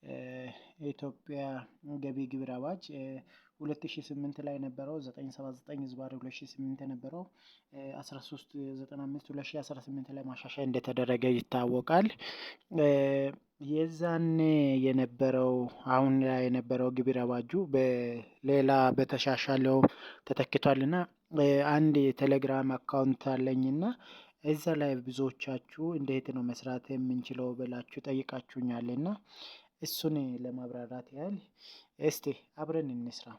የኢትዮጵያ ገቢ ግብር አዋጅ 2008 ላይ የነበረው 979/2008 የነበረው 1395 2018 ላይ ማሻሻያ እንደተደረገ ይታወቃል። የዛኔ የነበረው አሁን ላይ የነበረው ግብር አዋጁ በሌላ በተሻሻለው ተተክቷልና አንድ የቴሌግራም account አለኝና እዛ ላይ ብዙዎቻችሁ እንዴት ነው መስራት የምንችለው ብላችሁ ጠይቃችሁኛል እና እሱን ለማብራራት ያህል እስቲ አብረን እንስራ።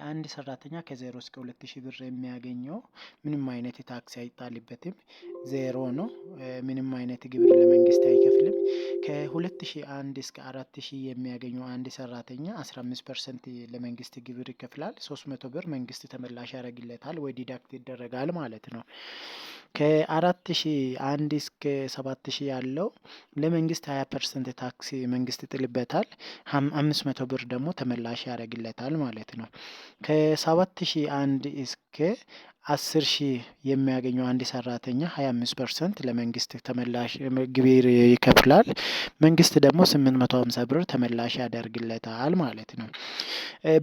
አንድ ሰራተኛ ከ0 እስከ 2000 ብር የሚያገኘው ምንም አይነት ታክስ አይጣልበትም፣ ዜሮ ነው። ምንም አይነት ግብር ለመንግስት አይከፍልም። ከ2001 እስከ 4000 የሚያገኘው አንድ ሰራተኛ 15% ለመንግስት ግብር ይከፍላል። 300 ብር መንግስት ተመላሽ ያደርግለታል ወይ deduct ይደረጋል ማለት ነው። ከ4001 እስከ 7000 ያለው ለመንግስት 20% ታክስ መንግስት ይጥልበታል። 500 ብር ደግሞ ተመላሽ ያደርግለታል ማለት ነው። ከ7001 እስከ 10,000 የሚያገኘው አንድ ሰራተኛ 25% ለመንግስት ተመላሽ ግብር ይከፍላል። መንግስት ደግሞ 850 ብር ተመላሽ ያደርግለታል ማለት ነው።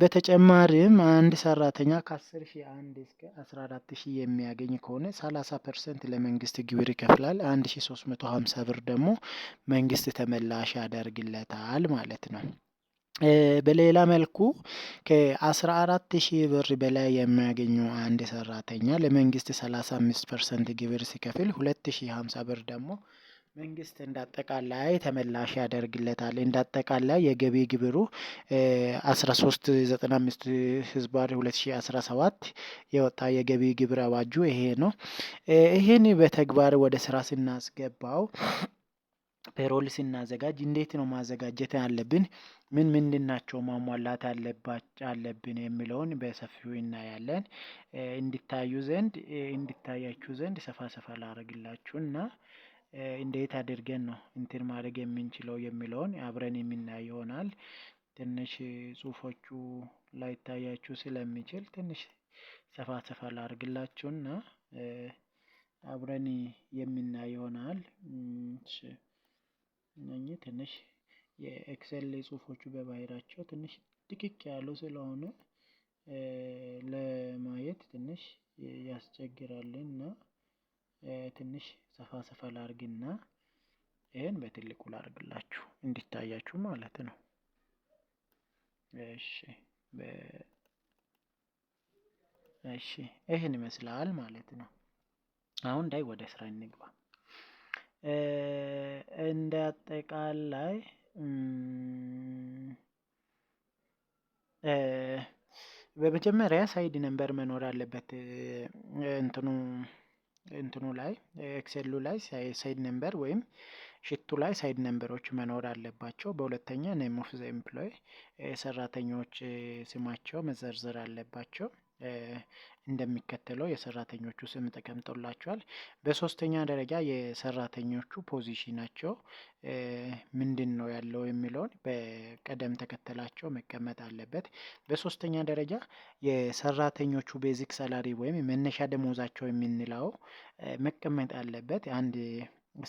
በተጨማሪም አንድ ሰራተኛ ከ10,001 እስከ 14,000 የሚያገኝ ከሆነ 30% ለመንግስት ግብር ይከፍላል። 1350 ብር ደግሞ መንግስት ተመላሽ ያደርግለታል ማለት ነው። በሌላ መልኩ ከ14,000 ብር በላይ የሚያገኙ አንድ ሰራተኛ ለመንግስት 35% ግብር ሲከፍል 2050 ብር ደግሞ መንግስት እንዳጠቃላይ ተመላሽ ያደርግለታል። እንዳጠቃላይ የገቢ ግብሩ 1395/2017 የወጣ የገቢ ግብር አዋጁ ይሄ ነው። ይሄን በተግባር ወደ ስራ ስናስገባው payroll ስናዘጋጅ እንዴት ነው ማዘጋጀት ያለብን? ምን ምንድን ናቸው ማሟላት አለብን የሚለውን በሰፊው እናያለን። እንዲታያችሁ ዘንድ ሰፋ ሰፋ ላደርግላችሁ እና እንዴት አድርገን ነው እንትን ማድረግ የምንችለው የሚለውን አብረን የምናይ ይሆናል። ትንሽ ጽሁፎቹ ላይታያችሁ ስለሚችል ትንሽ ሰፋ ሰፋ ላድርግላችሁና አብረን የምናይ ይሆናል። እሺ፣ እነኚህ ትንሽ የ Excel ጽሁፎቹ በባህሪያቸው ትንሽ ድቅቅ ያሉ ስለሆነ ለማየት ትንሽ ያስቸግራል እና ትንሽ ሰፋ ሰፋ ላድርግና ይሄን በትልቁ ላድርግላችሁ እንዲታያችሁ ማለት ነው። እሺ፣ ይህን ይመስላል ማለት ነው። አሁን ዳይ ወደ ስራ እንግባ። እንደ አጠቃላይ በመጀመሪያ side number መኖር አለበት። እንትኑ ላይ Excel ኡ ላይ side number ወይም sheet ኡ ላይ side number ኦች መኖር አለባቸው። በሁለተኛ name of the employee፣ ሰራተኞች ስማቸው መዘርዘር አለባቸው። እንደሚከተለው የሰራተኞቹ ስም ተቀምጦላቸዋል። በሶስተኛ ደረጃ የሰራተኞቹ position ኣቸው ምንድን ነው ያለው የሚለውን በቅደም ተከተላቸው መቀመጥ አለበት። በሶስተኛ ደረጃ የሰራተኞቹ basic salary ወይም መነሻ ደሞዛቸው የምንለው መቀመጥ አለበት። አንድ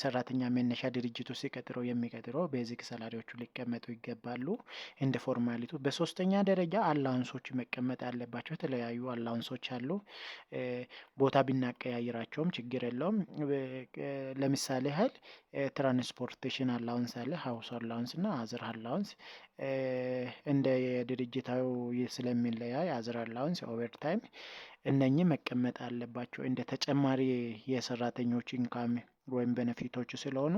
ሰራተኛ መነሻ ድርጅቱ ሲቀጥረው የሚቀጥረው basic salary ዎቹ ሊቀመጡ ይገባሉ እንደ formality ው። በሶስተኛ ደረጃ allowance ኦች መቀመጥ አለባቸው። የተለያዩ allowance ኦች አሉ። ቦታ ብናቀያይራቸውም ችግር የለውም። ለምሳሌ ያህል transportation allowance አለ፣ house allowance እና other allowance እንደ የድርጅታዊ ስለሚለያይ other allowance፣ overtime እነኚህ መቀመጥ አለባቸው እንደ ተጨማሪ የሰራተኞች income ወይም benefit ኦች ስለሆኑ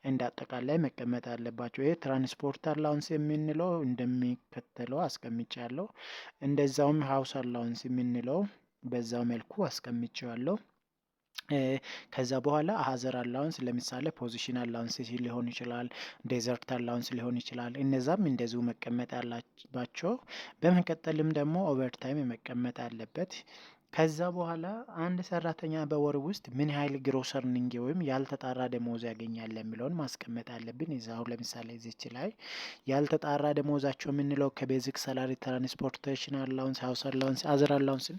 እንደ አጠቃላይ መቀመጥ አለባቸው። ይሄ transport allowance የምንለው እንደሚከተለው አስቀምጫለሁ። እንደዛውም house allowance የምንለው በዛው መልኩ አስቀምጬዋለሁ። ከዛ በኋላ other allowance ለምሳሌ position allowance ሊሆን ይችላል፣ desert allowance ሊሆን ይችላል። እነዛም እንደዚሁ መቀመጥ አለባቸው። በመቀጠልም ደግሞ overtime መቀመጥ አለበት። ከዛ በኋላ አንድ ሰራተኛ በወር ውስጥ ምን ያህል gross earning ወይም ያልተጣራ ደሞዝ ያገኛል የሚለውን ማስቀመጥ አለብን። እዛ አሁን ለምሳሌ እዚች ላይ ያልተጣራ ደሞዛቸው የምንለው ከ basic salary፣ transportation allowance፣ house allowance፣ other allowance ን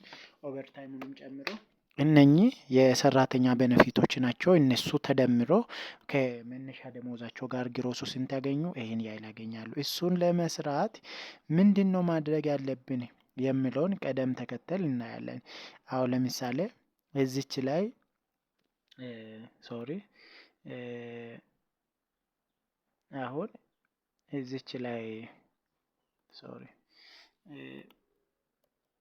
overtime ኡንም ጨምሮ እነኚህ የሰራተኛ benefit ኦች ናቸው። እነሱ ተደምሮ ከመነሻ ደሞዛቸው ጋር gross ኡ ስንት ያገኙ? ይህን ያህል ያገኛሉ። እሱን ለመስራት ምንድን ነው ማድረግ ያለብን የሚለውን ቀደም ተከተል እናያለን። አሁን ለምሳሌ እዚች ላይ፣ sorry፣ አሁን እዚች ላይ፣ sorry፣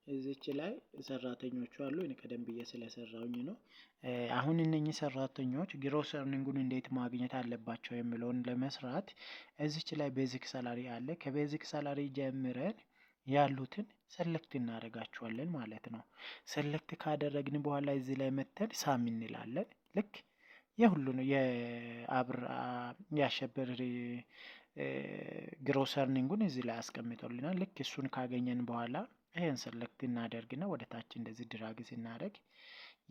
እዚች ላይ ሰራተኞቹ አሉ። እኔ ቀደም ብዬ ስለሰራውኝ ነው። አሁን እነኚህ ሰራተኞች gross earning ኡን እንዴት ማግኘት አለባቸው የሚለውን ለመስራት እዚች ላይ basic salary አለ። ከ basic salary ጀምረን ያሉትን select እናደርጋቸዋለን ማለት ነው። Select ካደረግን በኋላ እዚህ ላይ መተን sum እንላለን። ልክ የሁሉን የአብር የአሸብር gross earning ኡን እዚህ ላይ አስቀምጦልናል። ልክ እሱን ካገኘን በኋላ ይሄን select እናደርግና ወደ ታች እንደዚህ drag ስናደርግ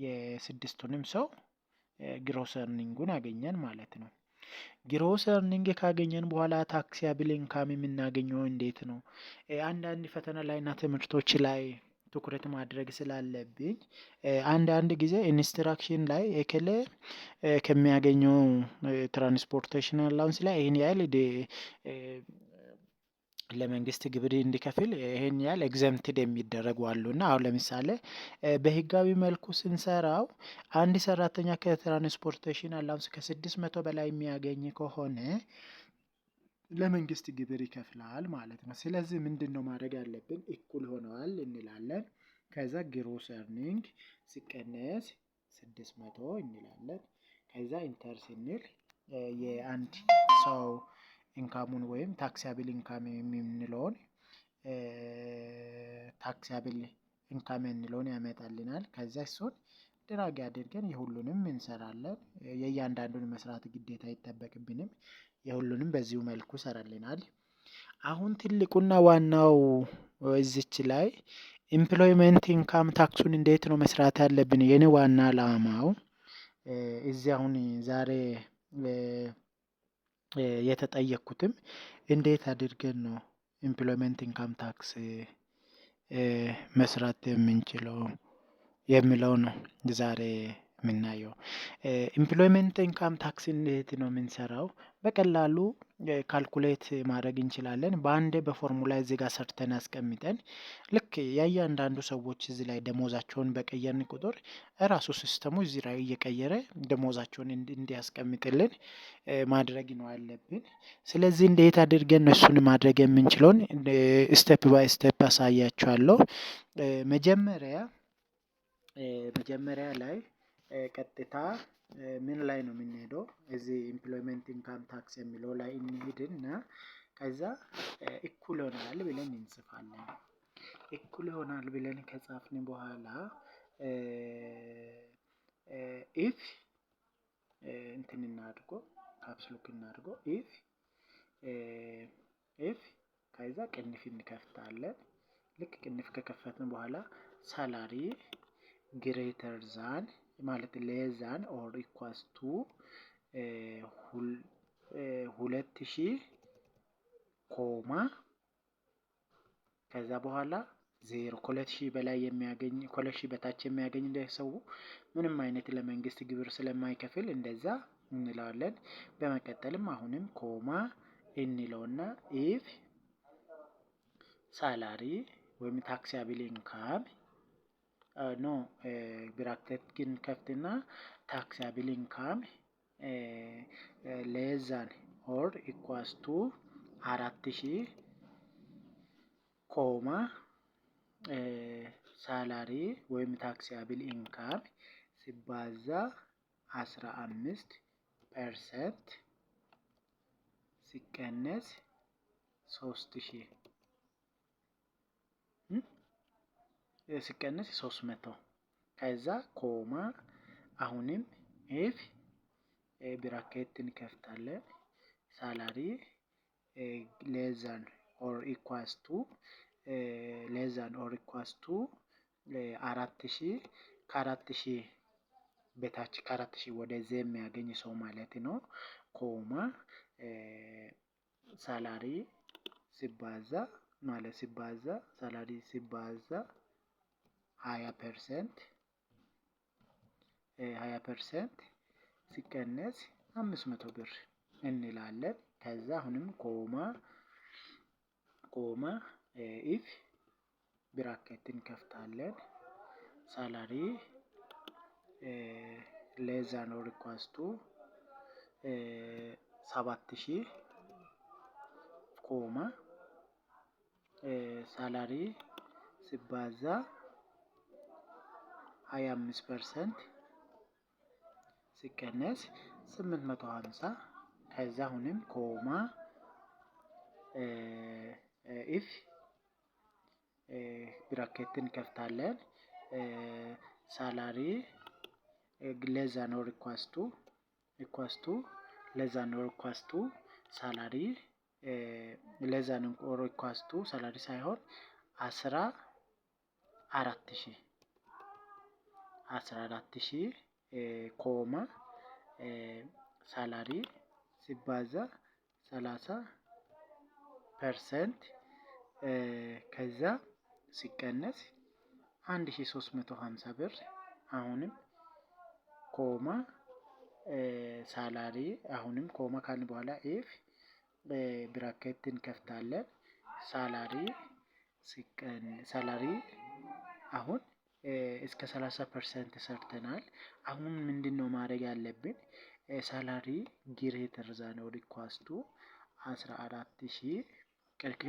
የስድስቱንም ሰው gross earning ኡን አገኘን ማለት ነው። Gross earning ካገኘን በኋላ taxable income የምናገኘው እንዴት ነው? አንዳንድ ፈተና ላይ እና ትምህርቶች ላይ ትኩረት ማድረግ ስላለብኝ አንዳንድ ጊዜ instruction ላይ እከሌ ከሚያገኘው transportation allowance ላይ ይህን ያህል ለመንግስት ግብር እንዲከፍል፣ ይሄን ያህል exempted የሚደረጉ አሉ። እና አሁን ለምሳሌ በህጋዊ መልኩ ስንሰራው አንድ ሰራተኛ ከ transportation allowance ከ600 በላይ የሚያገኝ ከሆነ ለመንግስት ግብር ይከፍላል ማለት ነው። ስለዚህ ምንድን ነው ማድረግ ያለብን? እኩል ሆነዋል እንላለን። ከዛ gross earning ሲቀነስ 600 እንላለን። ከዛ enter ስንል የአንድ ሰው income ኡን ወይም taxable income የምንለውን ያመጣልናል። ከዛ እሱን drag አድርገን የሁሉንም እንሰራለን። የእያንዳንዱን መስራት ግዴታ አይጠበቅብንም። የሁሉንም በዚሁ መልኩ ሰራልናል። አሁን ትልቁና ዋናው እዚች ላይ employment income tax ኡን እንዴት ነው መስራት ያለብን? የኔ ዋና አላማው እዚህ አሁን ዛሬ የተጠየቅኩትም እንዴት አድርገን ነው employment income tax መስራት የምንችለው የሚለው ነው ዛሬ የምናየው። Employment income tax እንዴት ነው የምንሰራው? በቀላሉ calculate ማድረግ እንችላለን። በአንዴ በፎርሙላ እዚህ ጋር ሰርተን አስቀምጠን ልክ የእያንዳንዱ ሰዎች እዚህ ላይ ደሞዛቸውን በቀየርን ቁጥር እራሱ system ኡ እዚህ ላይ እየቀየረ ደሞዛቸውን እንዲያስቀምጥልን ማድረግ ነው ያለብን። ስለዚህ እንዴት አድርገን ነው እሱን ማድረግ የምንችለውን step by step አሳያችኋለሁ። መጀመሪያ ላይ ቀጥታ ምን ላይ ነው የምንሄደው? እዚህ employment income tax የሚለው ላይ እንሂድና ከዛ እኩል ይሆናል ብለን እንጽፋለን። እኩል ይሆናል ብለን ከጻፍን በኋላ if እንትን እናድርጎ፣ caps lock እናድርጎ፣ if ከዛ ቅንፍ እንከፍታለን። ልክ ቅንፍ ከከፈትን በኋላ salary greater than ማለት less than or equals to 2000 comma ከዛ በኋላ ዜሮ። ከ2000 በላይ የሚያገኝ፣ ከ2000 በታች የሚያገኝ ሰው ምንም አይነት ለመንግስት ግብር ስለማይከፍል እንደዛ እንለዋለን። በመቀጠልም አሁንም comma እንለውና if salary ወይም taxable income፣ no፣ bracket ግን ከፍትና taxable income less than or equals to 4000 comma salary ወይም taxable income ሲባዛ 15% ሲቀነስ 3000፣ ሲቀነስ 300። ከዛ comma አሁንም if bracket እንከፍታለን፣ salary less than or equals to 4000፣ ከ4000 በታች፣ ከ4000 ወደዚህ የሚያገኝ ሰው ማለት ነው። Comma salary ሲባዛ ማለት ሲባዛ salary ሲባዛ 20% 20% ሲቀነስ 500 ብር እንላለን። ከዛ አሁንም comma comma if bracket እንከፍታለን። Salary less than or equals to 7000 comma salary ሲባዛ 25% ሲቀነስ 850። ከዛ አሁንም comma if bracket እንከፍታለን። Salary less than or equals to less than or equals to salary less than or equals to salary ሳይሆን 14,000 14,000 comma salary ሲባዛ 30% ከዛ ሲቀነስ 1350 ብር። አሁንም comma salary አሁንም comma ካልን በኋላ if bracket እንከፍታለን። Salary ሲቀን salary አሁን እስከ 30% ሰርተናል። አሁን ምንድነው ማድረግ ያለብን? Salary greater than or equals to 14,000።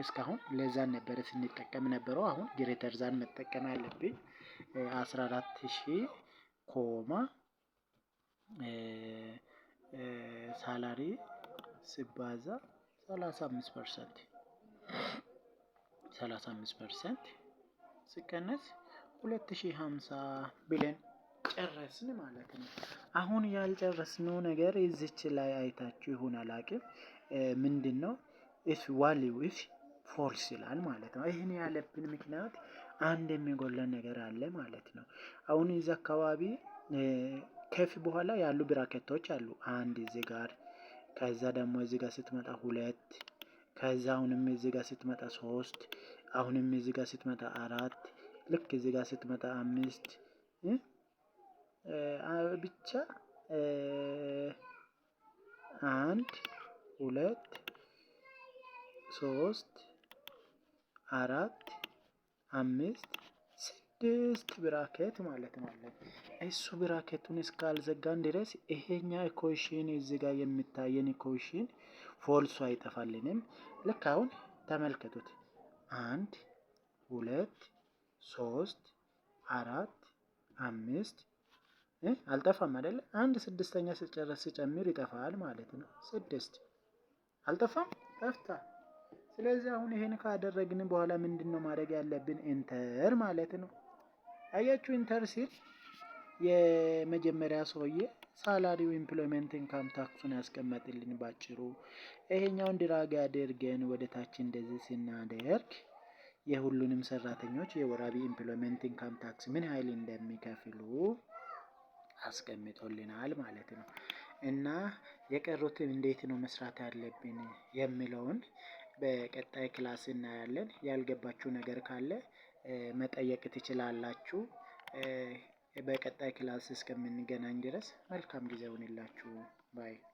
እስካሁን less than ነበረ ስንጠቀም ነበረው። አሁን greater than መጠቀም አለብኝ። 14,000 comma salary ሲባዛ 35% 35% ሲቀነስ 2050 ብለን ጨረስን ማለት ነው። አሁን ያልጨረስነው ነገር እዚች ላይ አይታችሁ ይሁን አላቅም፣ ምንድን ነው if value if false ይላል ማለት ነው። ይህን ያለብን ምክንያት አንድ የሚጎለን ነገር አለ ማለት ነው። አሁን እዚህ አካባቢ ከ if በኋላ ያሉ bracket ኦች አሉ። አንድ እዚህ ጋር፣ ከዛ ደግሞ እዚህ ጋር ስትመጣ ሁለት፣ ከዛ አሁንም እዚህ ጋር ስትመጣ ሶስት፣ አሁንም እዚህ ጋር ስትመጣ አራት፣ ልክ እዚህ ጋር ስትመጣ አምስት፣ ብቻ አንድ፣ ሁለት፣ ሶስት፣ አራት፣ አምስት፣ ስድስት bracket ማለት ነው። እሱ bracket ኡን እስካልዘጋን ድረስ ይሄኛ equation እዚህ ጋር የሚታየን equation false ኡ አይጠፋልንም። ልክ አሁን ተመልከቱት። አንድ፣ ሁለት፣ ሶስት፣ አራት፣ አምስት አልጠፋም አይደለ? አንድ ስድስተኛ ስጨረስ ስጨምር ይጠፋል ማለት ነው። ስድስት አልጠፋም፣ ጠፍታ። ስለዚህ አሁን ይሄን ካደረግን በኋላ ምንድን ነው ማድረግ ያለብን? Enter ማለት ነው። አያችሁ፣ enter ሲል የመጀመሪያ ሰውዬ salary ው employment income tax ኡን ያስቀመጥልን ባጭሩ። ይሄኛውን drag አድርገን ወደ ታች እንደዚህ ስናደርግ የሁሉንም ሰራተኞች የወራዊ employment income tax ምን ያህል እንደሚከፍሉ አስቀምጦልናል ማለት ነው። እና የቀሩትን እንዴት ነው መስራት ያለብን የሚለውን በቀጣይ class እናያለን። ያልገባችሁ ነገር ካለ መጠየቅ ትችላላችሁ። በቀጣይ class እስከምንገናኝ ድረስ መልካም ጊዜ ይሁንላችሁ። Bye።